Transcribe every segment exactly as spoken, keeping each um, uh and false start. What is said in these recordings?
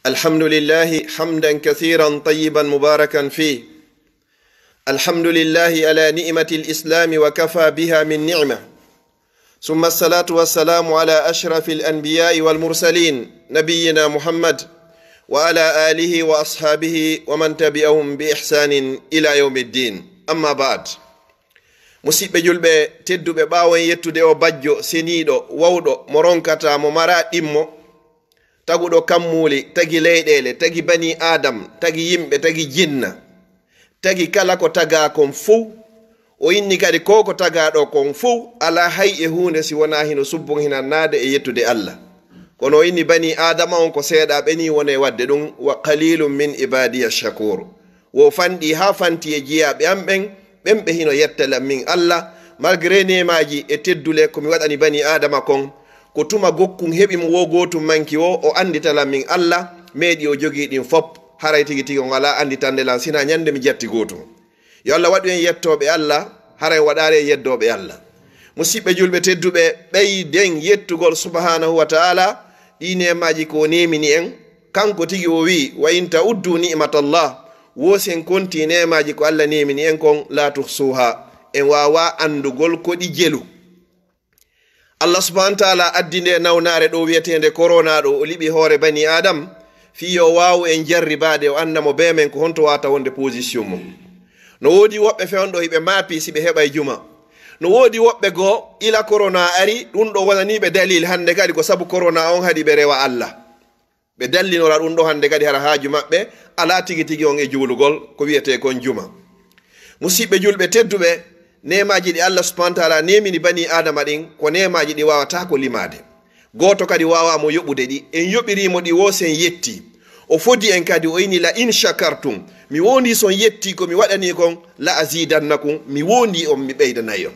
الحمد لله حمدا كثيرا طيبا مباركا فيه. الحمد لله على نعمة الإسلام وكفى بها من نعمة. ثم الصلاة والسلام على أشرف الأنبياء والمرسلين نبينا محمد وعلى آله وأصحابه ومن تبعهم بإحسان إلى يوم الدين. أما بعد. Musiɓɓe julɓe tedduɓe, ɓaawo en yettude o bajjo seniiɗo, wawɗo, mo ronkataa, mo maraa ɗimmo, taguɗo kammuuli, tagi leyɗeele, tagi banii Aadam, tagi yimɓe, tagi jinna, tagi kala ko tagaa kon fow. O inni kadi ko ko tagaa ɗo kon fow, alaa hay e huunde si wonaa hino subbon hinannaade e yettude Alla. Kono o inni banii Aadama on ko seeɗaaɓe nii woni e waɗde ɗum, "Wa qalilun min ibadiya shakur." Wo fanɗi haa fanti e jiyaaɓe am ɓen, ɓen ɓe hino yetta lan min Alla, malgré neemaaji e teddule ko mi waɗani banii Aadama kon, ko tuma gokkun heɓi mo wo gootum manki wo, o anndita lan min Alla, meeɗi o jogii ɗin fop, haray tigi tigi on alaa annditande lan, sinaa ñande mi jatti gootum. Yo Alla waɗu en yettooɓe Alla, haray waɗaali en yeddooɓe Alla. Musiɓɓe julɓe tedduɓe, ɓeyden yettugol subhanahu wa ta'ala ɗi neemaaji ko o neemini en. Kanko tigi o wi'i, "Wa in ta'uddu ni'matallah," wo si en konti neemaaji ko Alla neemini en kon, "la tuhsuha," en waawaa anndugol ko ɗi jelu. Allah subhanahu wa ta'ala addi nde nawnaare ɗo wi'eteende corona ɗo, o liɓi hoore banii Aadam, fii yo waawu en jarribaade, o annda mo bee men ko honto waawata wonde position mum. No woodi woɓɓe fewndo hiɓe maapi si ɓe heɓay juma. No woodi woɓɓe goo, ila corona ari, ɗum ɗo wonanii ɓe dalil hannde kadi ko sabu corona on haɗi ɓe rewa Allah. Ɓe dallinora ɗum ɗo hannde kadi hara haaju maɓɓe alaa tigi tigi on e juulugol ko wi'etee kon juma. Musiɓɓe julɓe tedduɓe, neemaaji ɗi Allah subhanahu wa ta'ala neemini banii Aadama ɗin, ko neemaaji ɗi waawataa ko limaade. Gooto kadi waawaa mo yoɓude ɗi. En yoɓirii mo ɗi wo si en yettii. O fodi en kadi, o inni, "La in shakartum," mi woondii si on yettii ko mi waɗanii kon, "la azidannakum," mi woondii on, mi ɓeydanay on.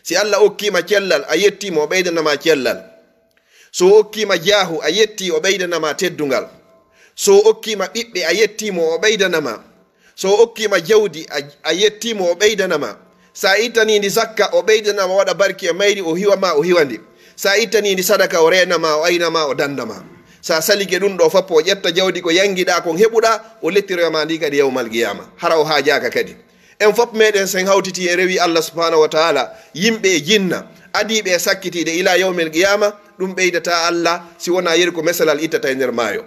Si Allah okkii ma cellal, a yettii mo, o ɓeydana ma cellal. So o okkii ma jaahu, a yettii, o ɓeydana ma teddungal. So o okkii ma ɓiɓɓe, a yettii mo, o ɓeydana ma. So o okkii ma jawdi, a, a yettii mo, o ɓeydana ma. So a ittanii ndi zakka, o ɓeydana ma, waɗa barki e mayri, o hiwa ma, o hiwa ndi. So a ittanii ndi sadaka, o reena ma, o ayna ma, o dannda ma. So a salike ɗum ɗo fof, o ƴetta jawdi ko yanngiɗaa kon heɓuɗaa, o lettiroya ma ndi kadi yawmal qiyaama. Hara o haajaaka kadi. En fof meɗen, sen hawtiti e rewi Allah subhanahu wa ta'ala, yimɓe e jinna, adiiɓe e sakkitiiɗe ila yawmil qiyama, ɗum ɓeydata Allah si wona yeru ko mesalal ittata e nder maayo.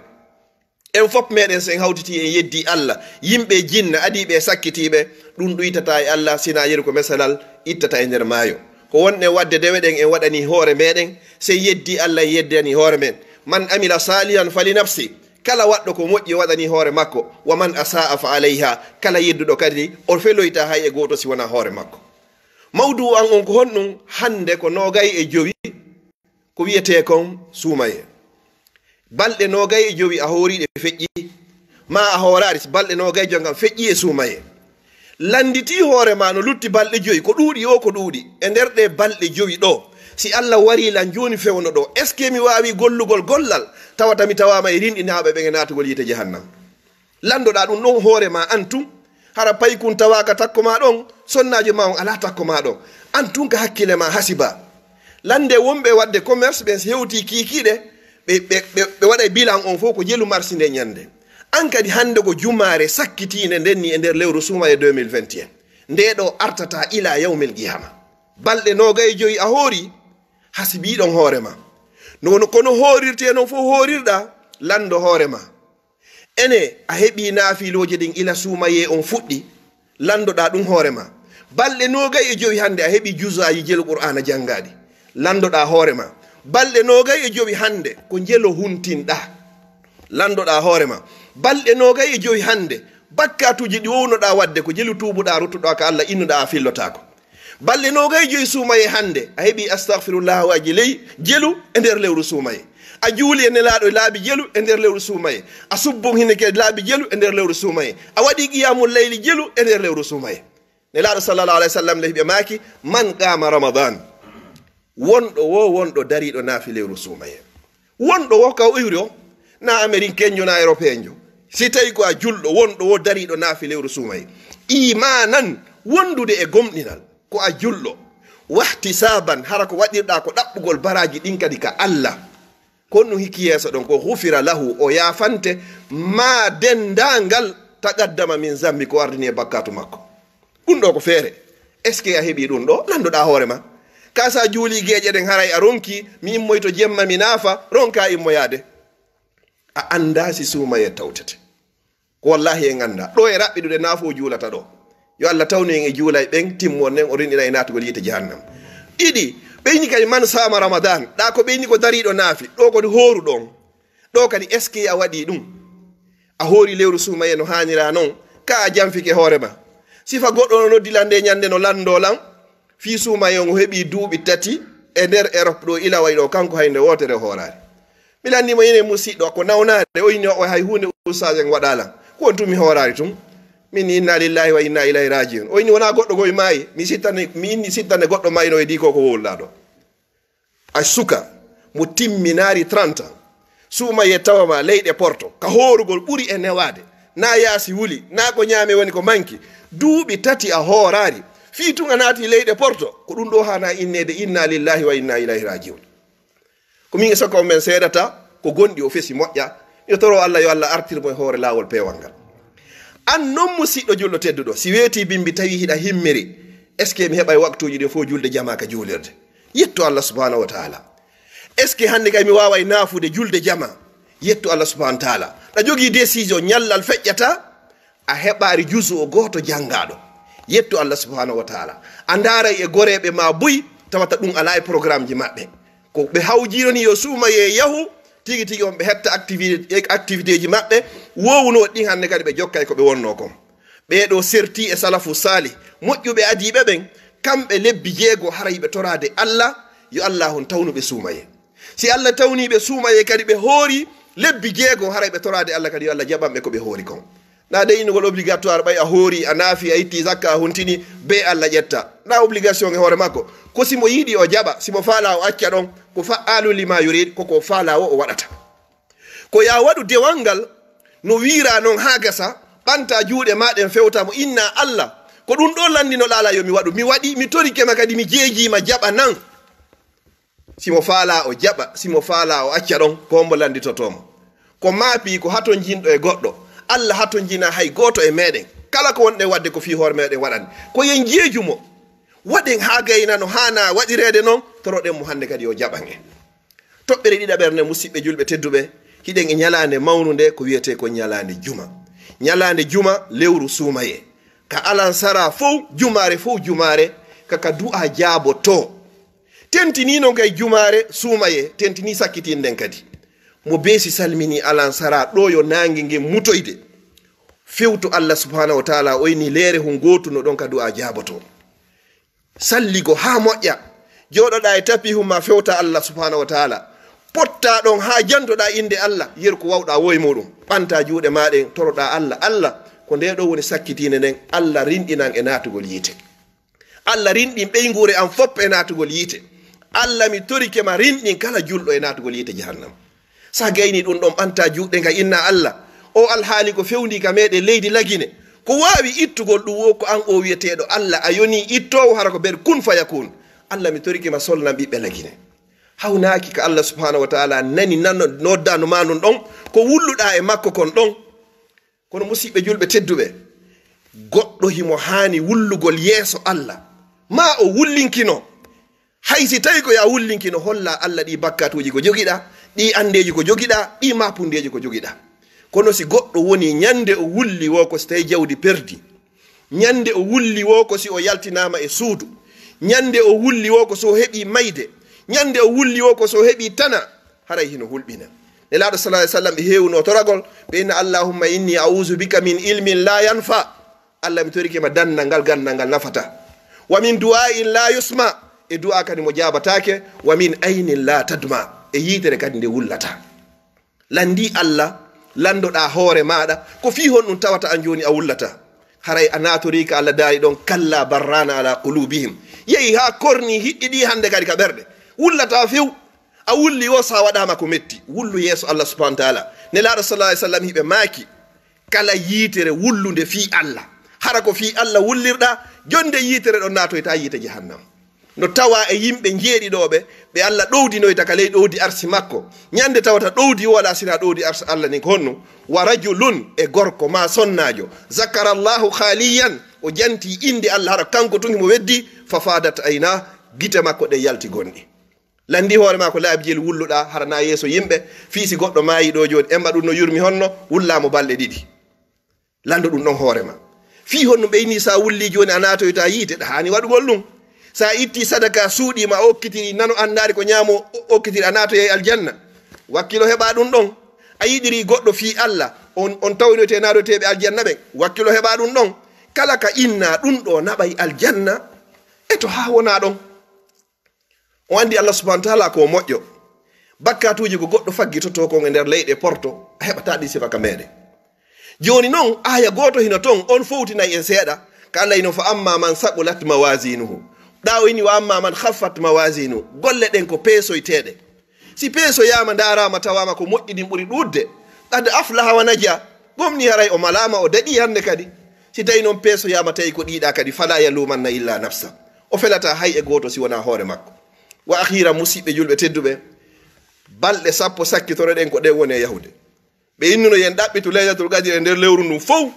En fof meɗen, sen hawtiti en yeddi Allah, yimɓe e jinna, adiiɓe e sakkitiiɓe, ɗum ɗuytata e Allah sina yeru ko mesalal ittata e nder maayo. Ko wonɗen wadde deweɗen, en waɗani hoore meɗen, sen yeddi Allah, en yeddani hoore men. Man amila salihan fali nafsi. Kala waɗɗo ko moƴƴi, o waɗani hoore makko. Wa man asaa fa alayha. Kala yedduɗo kadi, o feloyta hay e gooto si wonaa hoore makko. Mawduu an on ko honɗum? Hannde ko noogay e jowi ko wiyetee kon suumayee. Balɗe noogay e jowi a hooriiɗe feƴƴi, ma a hooraari, si balɗe noogay e jowi ngam feƴƴi e suumayee. Lannditi hoore ma no lutti balɗe jowi, ko ɗuuɗi o, ko ɗuuɗi. E nder ɗe balɗe jowi ɗo, si Allah warii lan jooni fewndo ɗo, est-ce que mi waawi gollugol gollal, tawata mi tawaama e rinɗinaaɓe ɓen e naatugol yiite jahannam? Lanndoɗaa ɗum ɗon hoore ma an tun. Hara paykun tawaaka takko ma ɗon, sonnaajo ma on alaa takko ma ɗon. An tun ka hakkile ma hasiba. Lannde wonɓe waɗde commerce ɓen si hewtii kiikiiɗe, ɓe, ɓe, ɓe, ɓe waɗay bilan on fof ko jelu marsi nde ñannde. An kadi hannde ko jumaare sakkitiinde nden ni e nder lewru suumayee deux mille vingt et un. Nde ɗo artata ila yawmil qiyama. Balɗe noogay e jowi a hoori, hasibii ɗon hoore ma. No, no, kono hoorirtee non fof hoorirɗaa, lanndo hoore ma. Ene a heɓii naafilooje ɗin ila suumayee on fuɗɗi, lanndoɗaa ɗum hoore ma. Balɗe noogay e jowi hannde a heɓii jusaaji jelu Qur'aana janngaaɗi, lanndoɗaa hoore ma. Balɗe noogay e jowi hannde ko njelo huntinɗaa, lanndoɗaa hoore ma. Balɗe noogay e jowi hannde, bakkaatuuji ɗi wownoɗaa waɗde ko jelu tuubuɗaa, ruttuɗaa ka Allah, innuɗaa a fillotaako. Balɗe noogay e jowi suumayee hannde, a heɓii astahfirullah waaji ley jelu e nder lewru suumayee. A juuli e Nelaaɗo laabi jelu e nder lewru suumayee. A subbun hino ke laabi jelu e nder lewru suumayee. A waɗii qiyamul layli jelu e nder lewru suumayee. Nelaaɗo sallallahu alayhi wa sallam ley ɓe maaki, "Man qaama Ramadan." Wonɗo wo, wonɗo dariiɗo naafi lewru suumayee. Wonɗo wo ka o iwri o, na Américainjo, na Européenjo. Si tawi ko a julɗo, wonɗo wo dariiɗo naafi lewru suumayee. Iimaanan, wondude e gomɗinal, ko a julɗo. Wahtisaaban, hara ko waɗirɗaa ko ɗaɓɓugol baraaji ɗin kadi ka Allah. Ko ɗum hikki yeeso ɗon, ko gufira lahu, o yaafante ma denndaangal taqaddama min zambi, ko ardini e bakkaatu makko. Ɗum ɗo ko feere. Est-ce que a heɓi ɗum ɗo? Landoɗaa hoore ma. Ka sa juuli geeƴe ɗen, haray a ronki, mi immoyto jemma, mi naafa, ronka immoyaade. A anndaa si suumayee tawtete. Ko wallaahi en anndaa. Ɗo e raɓɓiɗude naafo o juulata ɗo. Yo Allah tawnu en e juulay ɓen, timmo nen, o rinɗina e naatugol yiite jahannam. Ɗiɗi, ɓeyni kadi man saama Ramadan. Ɗa ko ɓeyni ko dariiɗo naafi. Ɗo kadi hooru ɗon. Ɗo kadi est-ce que a waɗi ɗum? A hoori lewru suumayee no haanira non. Ka a janfike hoore ma. Sifa goɗɗo no noddi lan nde ñande no lanndo lan. Fii suumayee on o heɓi duuɓi tati e nder Europe ɗo ila wayi ɗo kanko hay nde wootere o hooraari. Mi lanndii mo ine musiɗɗo ko nawnaade, o inni o hay huunde ustaas en waɗaa lan. Ko on tun mi hooraari tun. Min inna lillahi wa inna ilayhi rajiun. O inni wonaa goɗɗo goy maayi. Mi sittane, mi inni sittane goɗɗo maayi no e dii ko ko wowluɗaa ɗo. A suka mo timminaari trente ans. Suumayee tawa ma leyɗe porto. Ka hoorugol ɓuri e newaade. Na yaasi wuli, na ko ñaame woni ko manki. Duuɓi tati a hooraari. Fii tun a naati leyɗe porto. Ko ɗum ɗo haana inneede inna lillahi wa inna ilayhi rajiun. Ko min e soko men seedata, ko gonɗi o fesi moƴƴa. Yo toro Allah, yo Allah artir mo e hoore laawol peewal ngal. An non musiɗɗo julɗo tedduɗo, si weetii bimbi tawi hiɗa himmiri, est-ce que mi heɓay waktuuji ɗin fof julde jamaa ka juulirde? Yettu Allah subhanahu wa taala. Est-ce que hannde kay mi waaway naafude julde jamaa? Yettu Allah subhanahu wa taala. Ɗa jogii décision, ñallal feƴƴata, a heɓaari juzu o gooto janngaaɗo. Yettu Allah subhanahu wa taala. A ndaaray e goreeɓe ma buy, tawata ɗum alaa e programmeji maɓɓe. Ko ɓe hawjironi yo suumayee yahu, tigi tigi on ɓe hetta activité, activitéji maɓɓe, wowno ɗin hannde kadi ɓe jokkay ko ɓe wonno kon. Ɓee ɗo serti e salafu saalih, moƴƴuɓe adiiɓe ɓen, kamɓe lebbi jeego haray ɓe toraade Allah, yo Allah on tawnu ɓe suumayee. Si Allah tawni ɓe suumayee kadi ɓe hoori lebbi jeego haray ɓe toraade Allah kadi yo Allah jaɓan ɓe ko ɓe hoori kon. Na de innugol obligatoire ɓay a hoori, a naafi, a itti zakka, a huntini, be Allah ƴetta. Na obligation e hoore makko. Ko si mo yiɗi o jaɓa, si mo faala o acca ɗon, ko fa'alu lima yurid, ko ko faala o o waɗata. Ko ya waɗu dewal ngal, no wiira non haa gasa, ɓanta juuɗe ma ɗen fewta mo inna Allah. Ko ɗum ɗo lanndinoɗaa la yo mi waɗu. Mi waɗi, mi torike ma kadi mi jeejiima jaɓa nan. Si mo faala o jaɓa, si mo faala o acca ɗon, ko mbo lannditotoo mo. Ko maapi ko hatonjinɗo e goɗɗo. Allah hatonjina hay gooto e meɗen. Kala ko wonɗen waɗde ko fii hoore meɗen waɗande. Ko yen jeeju mo. Waɗen haa gayna no haana waɗireede non, toroɗen mo hannde kadi o jaɓan en. Toɓɓere ɗiɗaɓere nde, musiɓɓe julɓe tedduɓe, hiɗen e ñalaande mawnunde ko wiyetee ko ñalaande juma. Ñalaande juma, lewru suumayee. Ka alansara fow, jumaare fow jumaare, ka ka du'a jaabotoo. Tentinii non kay jumaare suumayee, tentinii sakkitiinde nden kadi. Mo beesi salminii alansara ɗo yo naange ngen mutoyde. Fewtu Allah subhanahu wa taala, o inni leere hun gootu no ɗon ka du'a jaabotoo. Salligo haa moƴƴa. Jooɗoɗaa e tapi hun ma fewta Allah subhanahu wa taala. Pottaa ɗon haa jantoɗaa innde Allah, yeru ko wawɗaa wo e muɗum. Ɓantaa juuɗe maa ɗen, toroɗaa Allah. Allah, ko ndee ɗoo woni sakkitiinde nden, Allah rinɗinan e naatugol yiite. Allah rinɗin ɓeynguure am fof e naatugol yiite. Allah, mi torike ma, rinɗin kala julɗo e naatugol yiite jahannam. Sa gayni ɗum ɗon, ɓanta juuɗe nga inna Allah. O alhaali ko fewndi ka meɗen leydi Lagine. Ko waawi ittugol ɗum wo ko an o wiyeteeɗo Allah a yoni ittoowo, hara ko ber kun fayakun. Allah, mi torike ma, solnan ɓiɓɓe Lagine. Hawnaaki ka Allah subhanahu wa taala nani nano noddanu ma nun ɗon, ko wulluɗaa e makko kon ɗon. Kono musiɓɓe julɓe tedduɓe, goɗɗo himo haani wullugol yeeso Allah, ma o wullinkino. Hay si tawi ko ya wullinkino, holla Allah ɗi bakkatuuji ko jogiɗa, ɗi andeeji ko jogiɗa, ɗi mapundeeji ko jogiɗa. Kono si goɗɗo woni ñande o wulli wo ko si tawi jawdi perdi, ñande o wulli wo ko si o yaltinaama e suudu, ñande o wulli wo ko so heɓi mayde, ñande o wulli wo ko so heɓi tana, haray hino hulɓina. Nelaaɗo sallallahu alaihi wasallam ɓe heewno toragol, ɓe inna, "Allahumma inni a'udhu bika min ilmin la yanfa." Allah, mi torike ma dannal ngal, gandal ngal nafata. "Wa min du'ain la yusma," e du'a kadi mo jaabataake, "wa min ainin la tadma," e yiitere kadi nde wullata. Landi Allah, landoɗa hoore maɗa, ko fii honɗum tawata an joni a wullata? Haray a natori ka Allah daali ɗon, "Kalla barrana ala qulubihim." Yehi ha korni hiɗɗi ɗi hande kadi ka ɓerɗe. Wullata few. A wulli wo sa waɗama ko metti. Wullu yeeso Allah subhanahu wa ta'ala. Nelaaɗo sallallahu alaihi wasallam hiɓe maaki, kala yiitere wullunde fii Allah. Hara ko fii Allah wullirɗa, jonde yiitere ɗon naatoyta yiite jahannam. No tawa e yimɓe njeeɗiɗoɓe, ɓe Allah ɗowdinoyta ka ley ɗowdi arsi makko. Ñande tawata ɗowdi wala sina ɗowdi arsi Allah ni ko honno? Wa rajulun, e gorko ma sonnaajo, zakara Allahu khaliyan, o janti inde Allah, hara kanko tun himo weddi, fa fadat ayna, gite makko ɗen yalti gonɗi. Landi hoore ma ko laabi jeli wulluɗa, hara na yeeso yimɓe, fii si goɗɗo maayi ɗo jooni, emma ɗum no yurmi honno, wullamo balɗe ɗiɗi. Lanndo ɗum ɗon hoore ma. Fii honno ɓeyni sa wulli jooni a naatoyta yiite, ɗa haani waɗugol ɗum. Sa itti sadaka suuɗi ma, a okkitiri nano anndaari ko ñaamo o-, okkitiri, a naatoyay aljanna. Wakkilo heɓa ɗum ɗon. A yiɗiri goɗɗo fii Allah, on, on tawinoyte naadoyteeɓe aljanna ɓen. Wakkilo heɓa ɗum ɗon. Kala ka inna ɗum ɗo naɓay aljanna. E to haa wona ɗon. On anndi Allah subhanahu wa ta'ala ko moƴƴo. Bakkatuuji ko goɗɗo faggitotoo kon e nder leyɗe porto, a heɓataa ɗi sifa ka meɗen. Jooni non, aaya gooto hino ton, on fowtinay en seeɗa. Ka Allah ino fa amma man saqulat mawazinuhu. Ɗa o ini wa amma man khaffat mawazinu. Golle ɗen ko peesoyteeɗe. Si peesoyaama ndaaraama tawaama ko moƴƴi ɗin ɓuri ɗuuɗde. Qad aflaha wa naja. Gomni haray o malaama o daɗi hannde kadi. Si tawi non peesoyaama tawi ko ɗiiɗa kadi, fala yalumanna illa nafsa. O felata hay e gooto si wonaa hoore makko. Wa akhiran, musiɓɓe julɓe tedduɓe, balɗe sappo sakkitore ɗen ko ɗen woni e yahude. Ɓe innuno yen ɗaɓɓitu Laylatul Qadri e nder lewru ndun fow.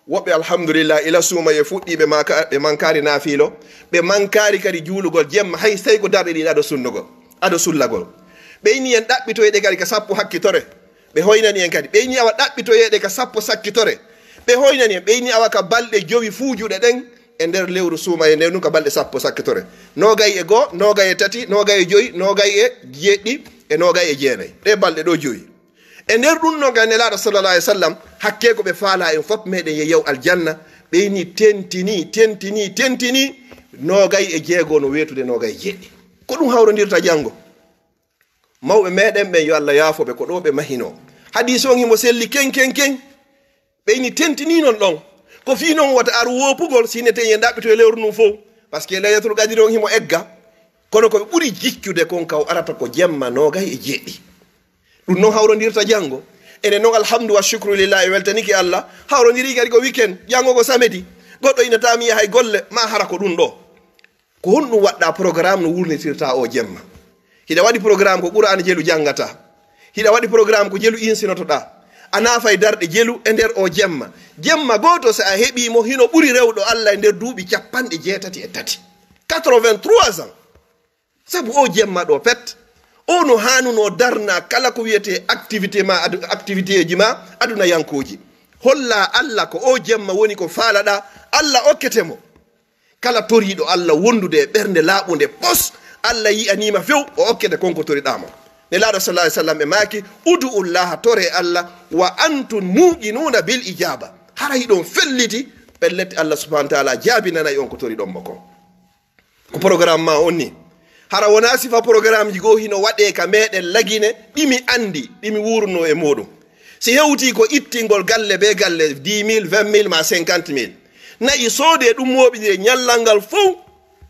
Woɓɓe, alhamdulillah, ila suumayee fuɗɗi ɓe maka-, ɓe mankaari naafiilo, ɓe mankaari kadi juulugol jemma, hay sey ko darɗe ɗiɗi ado sunnugol, ado sullagol. Ɓe inni yen ɗaɓɓitoyɗe kadi ka sappo hakkitore, ɓe hoynani en kadi. Ɓe inni awa ɗaɓɓitoyeeɗe ka sappo sakkitore, ɓe hoynani en. Ɓe inni awa ka balɗe jowi fuujuɗe ɗen e nder lewru suumayee nden ɗun ka balɗe sappo sakkitore. Noogay e goo, noogay e tati, noogay e jowi, noogay e jeeɗiɗi, e noogay e jeenay. Ɗe balɗe ɗo jowi. E nder ɗum non kay Nelaaɗo sallallahu alaihi wasallam, hakkee ko ɓe faalaa en fof meɗen yeeyaw aljanna, ɓe inni tentini, tentini, tentini, noogay e jeego no weetude noogay e jeeɗiɗi. Ko ɗum hawrondirta janngo. Mawɓe meɗen ɓen, yo Allah yaafo ɓe, ko ɗo ɓe mahinoo. Hadiis on himo selli ken, ken, ken. Ɓe inni tentini non ɗon. Ko fii non wata ar woopugol, si neten yen ɗaɓɓito e lewru ndun fow. Parce que Laylatul Qadri on himo egga. Kono ko ɓe ɓuri jiccude kon ka o arata ko jemma noogay e jeeɗiɗi. Ɗum non hawrondirta janngo. Enen non, alhamdu wa shukru lillahi, weltanike Allah. Hawrondiri kadi ko weekend, janngo ko samedi. Goɗɗo ina taami yahay golle, ma hara ko ɗum ɗo. Ko honɗum waɗɗa programme no wurnitirta o jemma? Hiɗa waɗi programme ko Qur'an jelu janngata. Hiɗa waɗi programme ko jelu insinotoɗa. A naafay darɗe jelu e nder o jemma. Jemma gooto, so a heɓii mo, hino ɓuri rewɗo Allah e nder duuɓi capanɗe jeetati e tati. Quatre-vingt-trois ans. Sabu o jemma ɗo pet, o no haanunoo darna kala ko wiyetee activité ma, adu-, activitéji ma adunayankooji. Holla Allah ko o jemma woni ko faalaɗa, Allah okkete mo. Kala toriiɗo Allah wondude e ɓernde laaɓunde pos, Allah yi'aniima few, o okkete kon ko toriɗaa mo. Nelaaɗo sallallahu alaihi wasallam ɓe maaki, "Udu'ullaha, tore Allah, wa antum muqinuuna bil ijaaba." Hara hiɗon felliti, pellet Allah subhanahu wa ta'ala jaabinanay on ko toriɗon mo kon. Ko programme ma on ni. Hara wona sifa programmeji goo hino waɗe ka meɗen Lagine, ɗi mi andi, ɗi mi wuurunoo e muɗum. Si hewti ko ittingol galle be galle, dix mille, vingt mille, ma cinquante mille. Na'i soode ɗum mooɓindire ñallal ngal fow,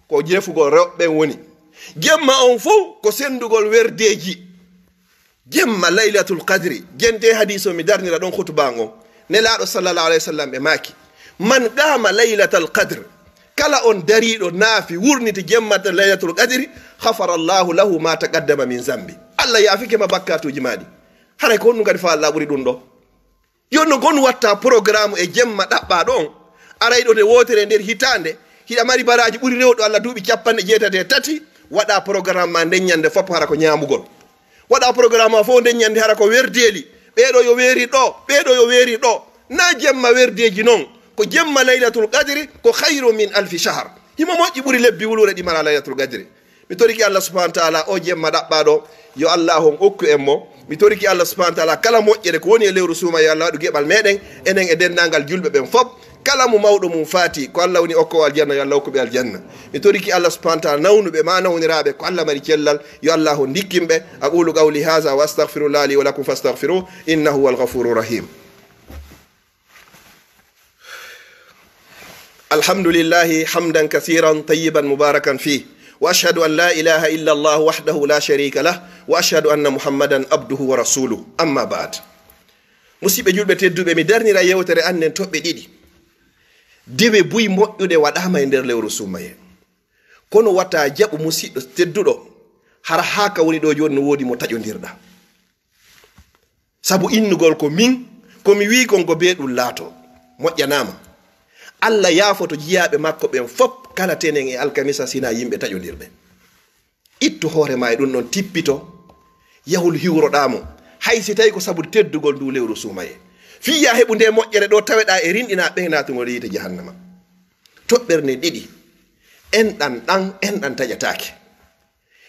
ko jefugol rewɓe ɓen woni. Jemma on fow, ko sendugol werdeeji. Jemma Laylatul Qadri, gente hadiis o mi darnira ɗon khutba on. Nelaaɗo sallallahu alaihi wasallam ɓe maaki, "Man qama Laylatal Qadr," kala on dariiɗo naafi wurniti jemma Laylatul Qadri, "ghafara Allahu lahu ma taqaddama min zambi." Allah yaafike ma bakkatuuji maaɗi. Haray ko honɗum kadi faalɗa ɓuri ɗum ɗo? Yo no gon watta programme e jemma ɗaɓɓaaɗo on. Aray ɗo nde wootere nder hitaande, hiɗa mari baraaji ɓuri rewɗo Allah duuɓi capanɗe jeetati e tati, waɗa programme ma nden ñande fof hara ko ñaamugol. Waɗa programme ma fof nden ñande hara ko werdeeli. Ɓeeɗo yo weeri ɗo, ɓeeɗo yo weeri ɗo. Na jemma werdeeji non. Ko jemma Laylatul Qadri, ko khayru min alfi shahr. Himo moƴƴi ɓuri lebbi wuluure ɗi mara Laylatul Qadri. Mi toriki Allah subhanahu wa ta'ala o jemma ɗaɓɓaaɗo, yo Allah on okku en mo. Mi toriki Allah subhanahu wa ta'ala kala moƴƴere ko woni e lewru suuma, yo Allah waɗu geɓal meɗen, enen e denndaangal julɓe ɓen fop. Kala mo mawɗo mum faati, ko Allah woni okkowo aljanna, yo Allah okku ɓe aljanna. Mi toriki Allah subhanahu wa ta'ala nawnuɓe ma nawniraaɓe ko Allah mari cellal, yo Allah on ndikkin ɓe. أقول قولي هذا وأستغفر الله لي ولكم فاستغفروه إنه هو الغفور الرحيم. الحمد لله حمدا كثيرا طيبا مباركا فيه، وأشهد أن لا إله إلا الله وحده لا شريك له، وأشهد أن محمدا عبده ورسوله. أما بعد. Musiɓɓe julɓe tedduɓe, mi darnira yewtere an nden toɓɓe ɗiɗi. Dewe buy moƴƴuɗe waɗaama e nder lewru suumayee. Kono wata jaɓu musiɗɗo tedduɗo Hara haa ka woni ɗo jooni no woodi mo taƴondirɗa. Sabu innugol ko min, ko mi wi'i kon ko bee ɗum laato. Moƴƴanaama. Allah yaafoto jiyaaɓe makko ɓen fop kala tenen e alkamisa sina yimɓe taƴondirɓe. Ittu hoore ma e ɗum ɗon tippito, yahul hiwroɗaa mo. Hay si tawi ko sabu teddugol ndu lewru suumaye. Fii ya heɓu nde moƴƴere ɗo taweɗaa e rinɗinaa ɓe naatugol yiite jahannama. Toɓɓere nde ɗiɗi. Enɗan ɗan, enɗan taƴataake.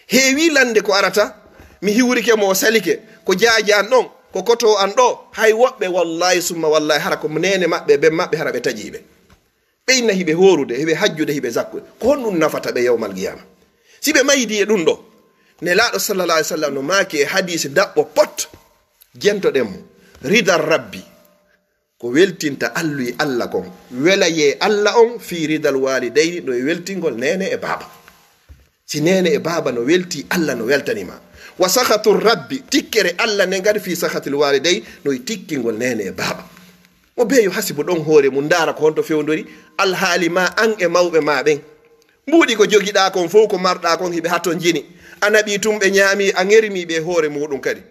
Heewi lande ko arata, mi hiwrike mo o salike, ko jaajan ɗon, ko koto an ɗo, hay woɓɓe wallahi summa wallahi hara ko neene maɓɓe, ben maɓɓe hara ɓe taƴiiɓe. Ɓe inna hiɓe hoorude, hiɓe hajjude, hiɓe zakkude. Ko honɗum nafata ɓe yawmal qiyama? Si ɓe maydi e ɗum ɗo, Nelaaɗo sallallahu alaihi wasallam no maaki e hadiisi daɓɓo pot, jentoɗen mo. Ridal Rabbi, ko weltinta alluyi Allah kon. Welayee Allah on fii ridal walidayni no e weltingol neene e baaba. Si neene e baaba no welti, Allah no weltani ma. Wa sakhatu Rabbi, tikkere Allah nden kadi fii sakhatil waliday no e tikkingol neene e baaba. Mo beyo hasibu ɗon hoore mum ndaara ko honto fewndori alhaali ma an e mawɓe ma ɓen. Mbuuɗi ko jogiɗaa kon fow ko marɗaa kon hiɓe haton jini. A naɓi tun ɓe ñaami, a ŋermi ɓe hoore muɗum kadi.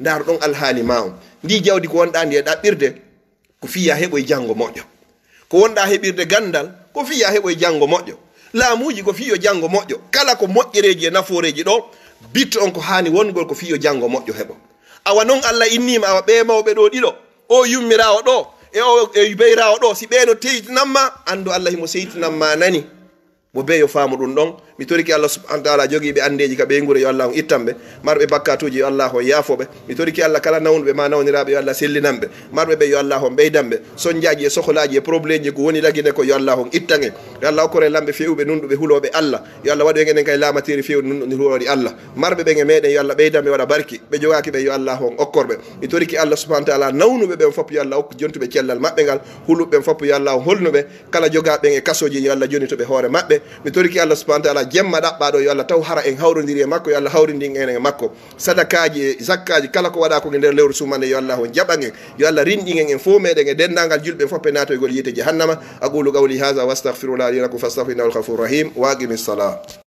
Ndaar ɗon alhaali ma on. Ndi jawdi ko wonɗaa ndi e ɗaɓɓirde, ko fii ya heɓoy janngo moƴƴo. Ko wonɗaa heɓirde ganndal, ko fii ya heɓoy janngo moƴƴo. Laamuuji ko fii yo janngo moƴƴo. Kala ko moƴƴereeji e nafooreeji ɗo, bit on ko haani wongol ko fii yo janngo moƴƴo heɓo. Awa non Allah inniima, awa ɓee mawɓe ɗo ɗiɗo, o yummiraawo ɗo, e o, e beyraawo ɗo, si ɓee no teytinan ma, anndu Allah himo seytinan ma nani. Mo bee yo faamu ɗum ɗon. Mi torike Allah subhanahu wa ta'ala jogiiɓe anndeeji ka ɓeynguure yo Allah on ittan ɓe. Marɓe bakkatuuji yo Allah on yaafo ɓe. Mi torike Allah kala nawnuɓe ma nawniraaɓe yo Allah sellinan ɓe. Marɓe ɓe yo Allah on ɓeydan ɓe. Sonjaaji e sohlaaji e probleemji ko woni lagine ko yo Allah on ittan en. Yo Allah okkore lamɓe feewuɓe nunɗuɓe hulooɓe Allah. Yo Allah waɗu en enen kay laamateeri feewuɗi nunɗuɗi hulooɗi Allah. Marɓe ɓen e meɗen yo Allah ɓeydan ɓe waɗa barki. Ɓe jogaaki ɓe yo Allah on okkor ɓe. Mi torike Allah subhanahu wa ta'ala nawnuɓe ɓen fop yo Allah okku jontuɓe cellal maɓɓe ngal. Huluɓe ɓen fop yo Allah on holnu ɓe. Kala jogaaɓe ɓen e kasooji yo Allah jonito ɓe hoore maɓɓe. Mi torike Allah subhanahu wa ta'ala jemma ɗaɓɓaaɗo yo Allah taw hara en hawrondiri e makko, yo Allah hawrindin en e makko. Sadakaaji e zakkaaji kala ko waɗaa ko e nder lewru suumaye yo Allah on jaɓan en. Yo Allah rinɗin en en fow meɗen e denndaangal julɓe fof e naatoygol yiite jahannama. Aqulu qawli hadha wa astaghfirullah li wa lakum fastaghfiruhu innahu huwal ghafurur rahim. Wa aqimis salah.